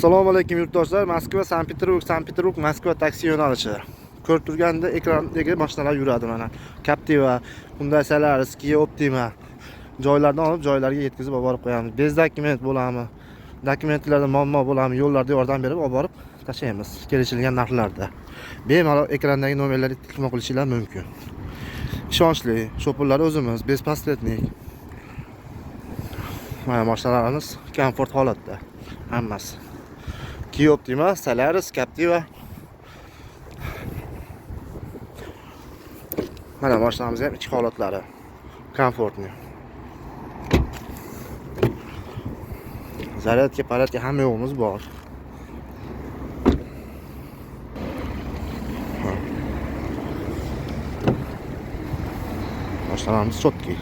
Assalomu alaykum yurtdoshlar. Moskva Sankt-Peterburg, Sankt-Peterburg Moskva taksi yo'nalishi. Ko'rib turganda ekrandagi mashinalar yuradi mana. Captiva, Hyundai Solaris, Kia Optima joylardan olib joylarga yetkazib olib borib qo'yamiz. Без документ bo'ladimi? Dokumentlarda muammo bo'ladimi? Yo'llarda yordam berib olib borib tashlaymiz kelishilgan narxlarda. Bemalol ekrandagi nomerlarga telefon qilishinglar mumkin. Ishonchli, shopirlar o'zimiz, без посредник. Mana mashinalarimiz komfort holatda hammasi. Kia Optima, Solaris, Captiva. Mana mashinamiz ham ichki holatlari komfortli. Zaryadka, paradka hamma yo'g'imiz bor. Mashinalarimiz чёткий.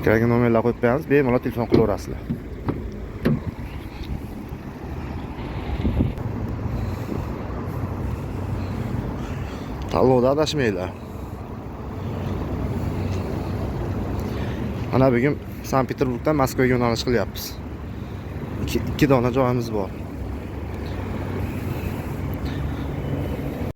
Ekranga nomerlar qo'yib qo'yamiz, bemalol telefon qilaverasizlar. Tanlovda adashmanglar. Mana bugun Sankt-Peterburgdan Moskvaga yo'nalish qilyapmiz. Ikki dona joyimiz bor.